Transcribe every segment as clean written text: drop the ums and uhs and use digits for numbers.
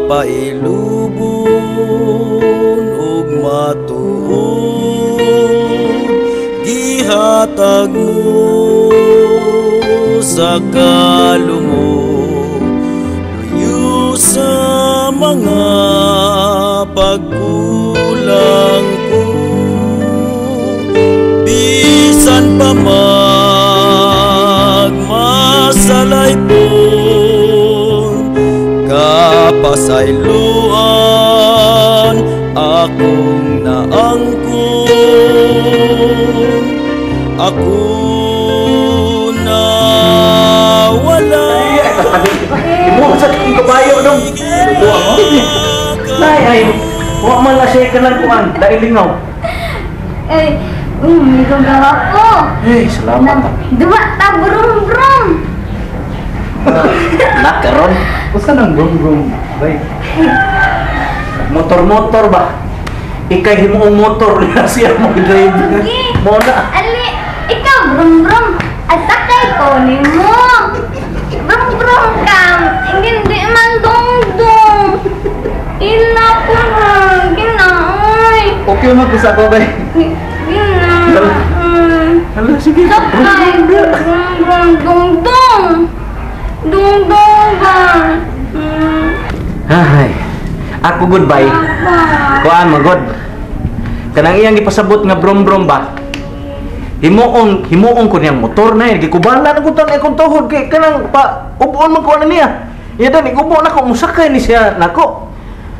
Mapailubon ug matuod, gihatag mo sa kalumo, luyo sa mga pagkulang ko. Bisan pa magmasalaypon, kapasayloan akong naangkon. Ako na wala. Imuha sa akong kabayo dong. Buwa mo? Nay, ay, wa man na siya kanang kuan, dahil lingaw. Eh, ikaw gawa ko. Eh, salamat. Duwa ta brum-brum. Nakaron. Usa nang brum-brum, bay? Motor-motor ba? Ikay himuong motor na siya mo drive. Okay. Mo na. Ali, ikaw brum-brum. At sakay ko nimo. Brum-brum ka. Hindi man dong-dong. Ila ko na. Ginaoy. Okay man ko sa ako, bay. Gina. Hala, sige. Sakay. Brum-brum dong-dong. Dong-dong ba? Ay, ako goodbye. Kuan mo god. Kanang iyang gipasabot nga brum-brum ba? Himuong, himuong ko niyang motor na yun. Gikubala na ko tan akong tuhod kay kanang pa ubuon man ko ana niya. Iya dan igubo na ko musakay ni siya nako.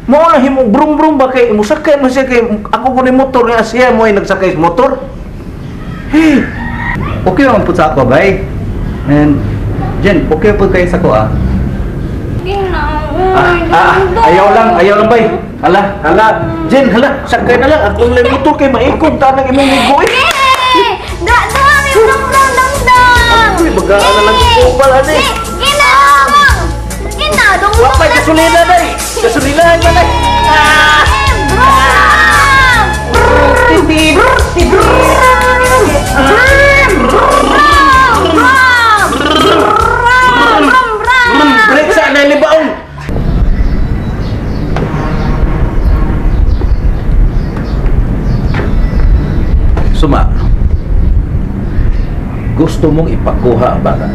Mao na himo brum-brum ba kay musakay man siya kay ako ko ni motor nga siya mo ay nagsakay sa motor. Hey, Okay man pud sa ako, bay. And Jen, okay pud kayo sa ko ah. Ginaoy. Ayaw lang bay. Hala, hala. Jen, hala, sakay na lang akong lang motor kay maikog ta nang imong ligo eh. Eh, da mi brum-brum dong-dong. Uy, bagaan na lang yung kupal, ani. Gina, gina, dong-dong. Wa pa'y gasolina day. Gasolina man day. Ah! Brum! Brum! Brum! Brum! Brum! Brum! Break sa anay baong. Suma, gusto mong ipakuha ang bata.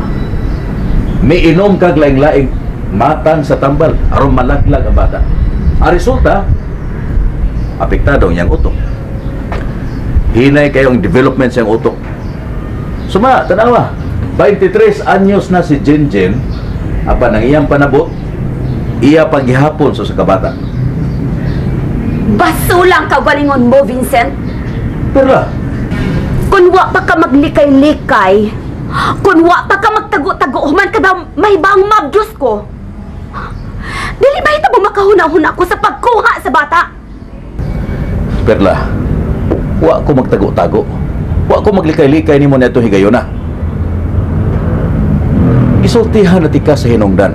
May inom kag laing-laing matang sa tambal aron malaglag ang bata. Ang resulta, apektado ang iyang utok. Hinay kayong development sa iyang utok. Suma, tanawa, 23 anyos na si Jinjin, apan ang iyang panabot, iya paghihapon sa kabata. Basulang kaugalingon mo, Vincent. Perla, Kung wa pa ka maglikay-likay, kung wa pa ka magtago-tago, human ka daw may baang mabdiyos ko. Dili ba ito ba makahuna-huna ko sa pagkuha sa bata? Perla, wa ko magtago-tago. Wa ko maglikay-likay nimo neto higayona. Gisultihan na tika sa hinungdan.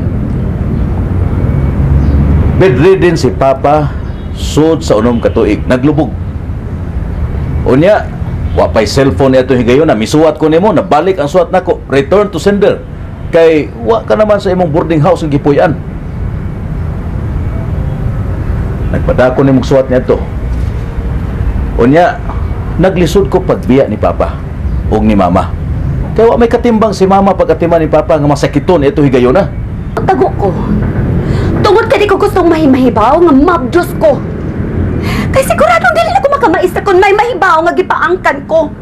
Bedridden si Papa sud sa unom ka tuig, naglubog. Unya, wa pay cellphone niadto higayona, misuwat ko nimo, nabalik ang suwat nako, return to sender. Kay wa ka naman sa imong boarding house ang gipuy-an. Nagpadako nimong suwat niadto. Unya, naglisod ko pagbiya ni Papa ug ni Mama. Kaya wa may katimbang si Mama pagkatiman ni Papa nga masakiton ito higayona. Tago ko. Tungod kay di ko gustong mahimahibaw nga mabdiyos ko. Kay siguradong dili na ko makamaisa kung may mahibaw nga gipaangkan ko.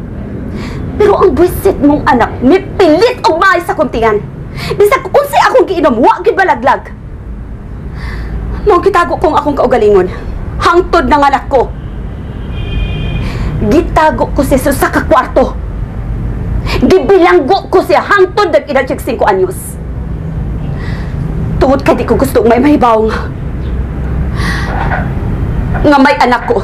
Pero ang buwisit mong anak, mipilit og maay sa kuntingan. Bisag unsay akong giinom, wa gid balaglag. Mao gitago kong akong kaugalingon. Hangtod ng anak ko. Gitago ko siya sa kakwarto. Gibilanggo ko siya hangtod nag-edad siya 5 anyos. Tungod kay di ko gusto may mahibaw nga may anak ko.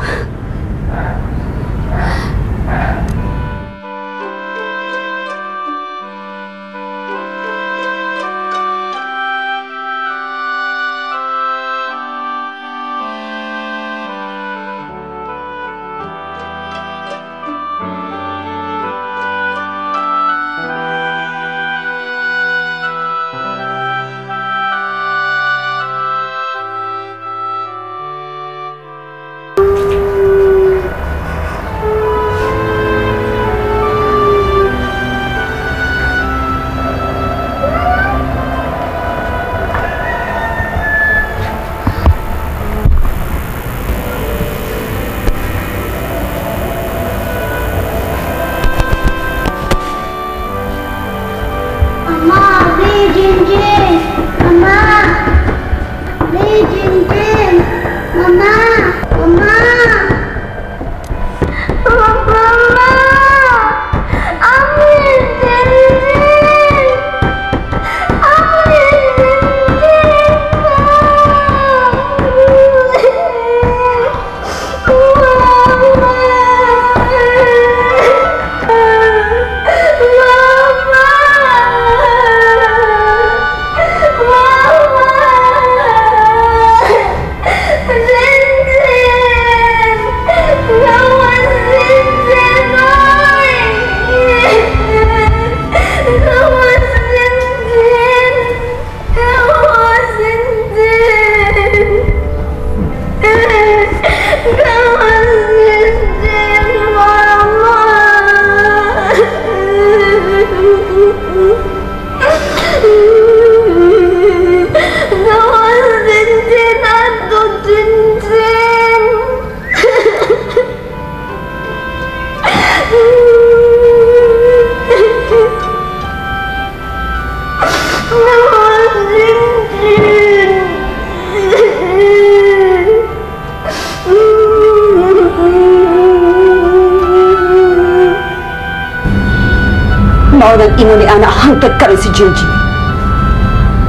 Mao nang ingon ni Ana hangtod karon si Jinjin.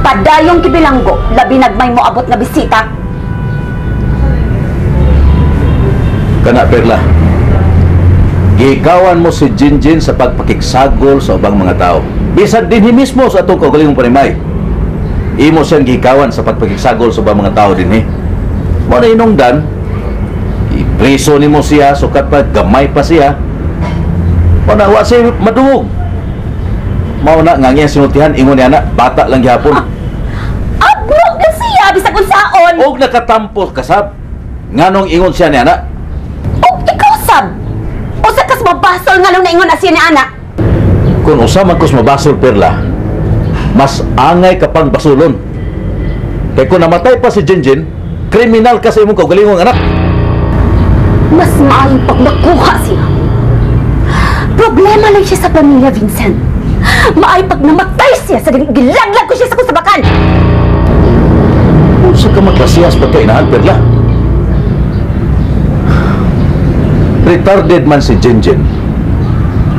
Padayong gibilanggo, labi nagmay moabot nga bisita. Kana Perla, gikawan mo si Jinjin sa pagpakigsagol sa ubang mga tao. Bisan dinhi mismo sa atong kaugalingong panimay. Imo siyang gikawan sa pagpakigsagol sa ubang mga tao dinhi. Mo na inungdan, ipreso nimo siya sukat pa gamay pa siya. Mo na wa siya maduog. Mao na nga ngiyang sinultihan ingon ni ana, bata lang gihapon. Abro na siya bisag unsaon. Og nakatampo kasab. Nganong ingon siya ni ana? Og ikaw sab. Usa kas mabasol nganong naingon na siya ni ana? Kung usa man kus mabasol Perla, mas angay ka pang basulon. Kay kung namatay pa si Jinjin, kriminal ka sa imong kaugalingong anak. Mas maayo pag nakuha siya. Problema lang siya sa pamilya, Vincent. Maayo pag namatay siya sa gilaglag ko siya sa kusabakan. Unsa ka maglasiyas pagkainahan, Perla? Retarded man si Jinjin.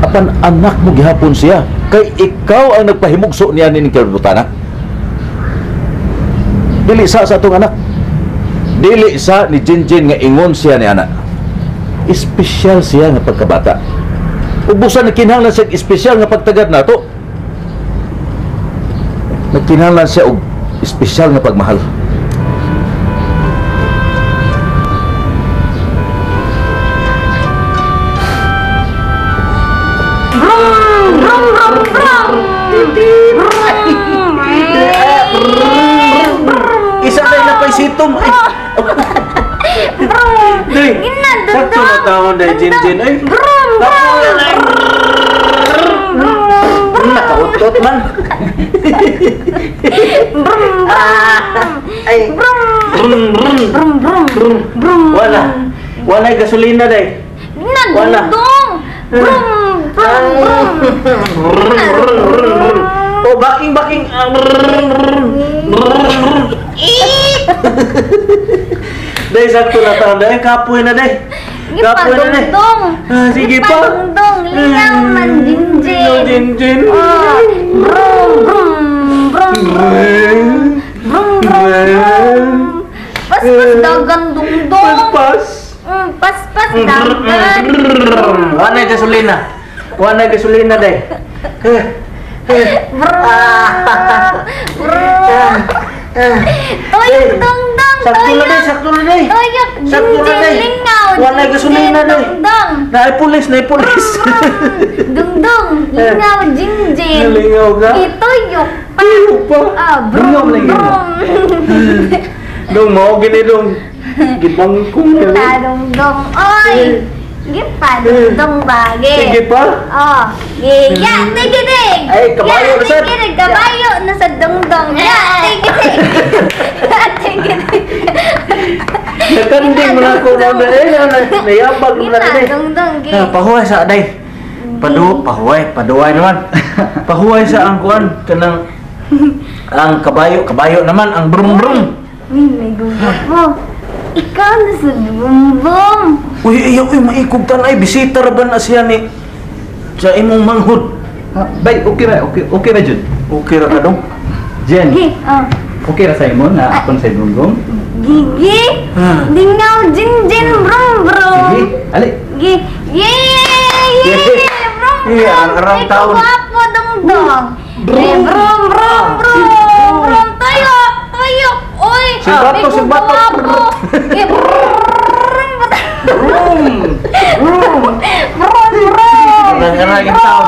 Apan anak mo gihapon siya. Kay ikaw ang nagpahimugso niya nining kalibutan. Dili sa atong anak. Dili sa ni Jinjin nga ingon siya ni anak. Espesyal siya nga pagkabata. Ubusan nagkinahanglan siya espesyal nga pagtagad nato. Nagkinahanglan siya og espesyal nga pagmahal. Brum, brum, brum, brum. Isa na napaisitom. Ay. Day, sakto na taon day, Jinjin. Ay, Brum, brum. Nakautot man. Brum, Ay. brum. Brum, brum. Brum, brum, brum. Wala. Wala gasolina day. Wala. Nagdungdung. Brum, brum, brum. Brum, brum, brum. Oh, baking, baking. Brum, brum, brum. Day, sakto na taon day. Kapoy na day. Kapoy na day. Gipadungdung. Ah, sige pa. Gipadungdung. Lingaw man, Jinjin. Lingaw, Jinjin. Oh, brum, brum, brum, brum. Brum, brum, brum. Paspas dagan dungdung. Paspas. Paspas dagan. Wala gasolina. Wala gasolina day. Brum. Brum. Tuyok dungdung. Sakto na day, Tuyok. sakto na day. Tuyok, Sakto na Jinjin, day. lingaw. Wala gasolina Jinjin, day. dungdung. Naipulis, naipulis. Dungdung, lingaw, Jinjin. Lingaw ka? Ituyok pa. Tuyok pa. Ah, brum, Lingaw lang yun. brum. Dong, mao gini dong. Gibangkong gini. Tadungdung, oy. Gipadungdung bagi. Sige pa. Oh, ya, tigidig. Ay, kabayo na sad. Tigidig, kabayo na sa dungdung. Ya, tigidig. Ya, tigidig. Nakanding mo na ako na eh, nayabag mo na eh. Dungdung, gi. Ah, pahuway sa aday. Pahuway, paduway naman. Pahuway sa ang kuan kanang ang kabayo, kabayo naman ang brum brum. Uy, may gubat mo. Ikaw na sa brum brum. Uy, ayaw, uy, maikog tan ay bisita ra ba na siya ni sa imong manghud. Bay, okay ra, okay, okay ra jud. Okay ra ka dong. Jen, Gi, oh. okay ra sa imo na akon sa brum brum? Gigi, Ah. lingaw, jin jin, brum brum. Sige, ali. Gi, yay, yay, brum brum. Yeah, arang-arang taon. Gwapo dong dong. Brum brum brum brum brum. Tuyok, tuyok. Uy, Sibato, may sibato. gwapo. Gi, brum Brum! Brum! brum brum. Arang-arang yung taon.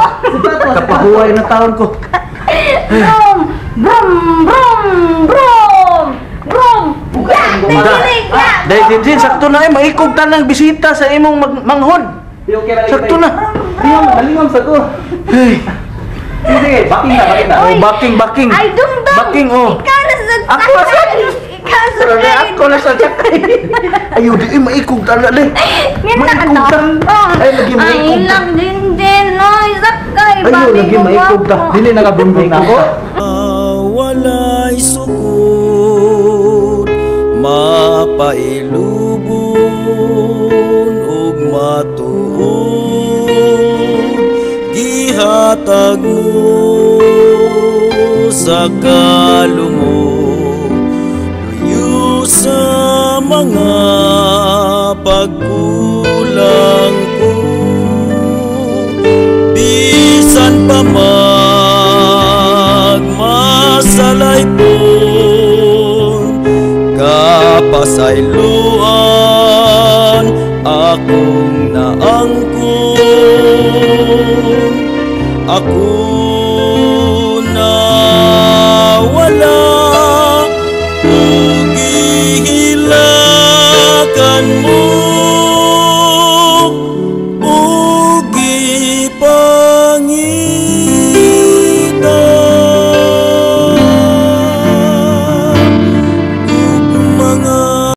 Kapahuway na taon ko. Brum brum brum brum brum. Dahil Jin Jin, sakto na eh, maikog tanang bisita sa imong manghod. Okay ra. Sakto na. Lingam, lingam sa ko. Hey. Sige, baking na, baking na. Oh, baking, baking. Ay, dungdung. Baking, oh. Ikaw na sa Ako na sa- Ikaw sa Ako na sa sakay. Ayaw, di maikog tala di. Maikog ta. Ay, lagi Ay, maikog ta. lang din din. Ay, sakay. Ayaw, lagi maikog ta. Dili naka brum brum na ako. Ah. Mapailubon ug matuod, gihatag mo sa kalumo, luyo sa mga pagkulang ko. Bisan pa magmasalaypon, kapasayloan akong naangkon. Ako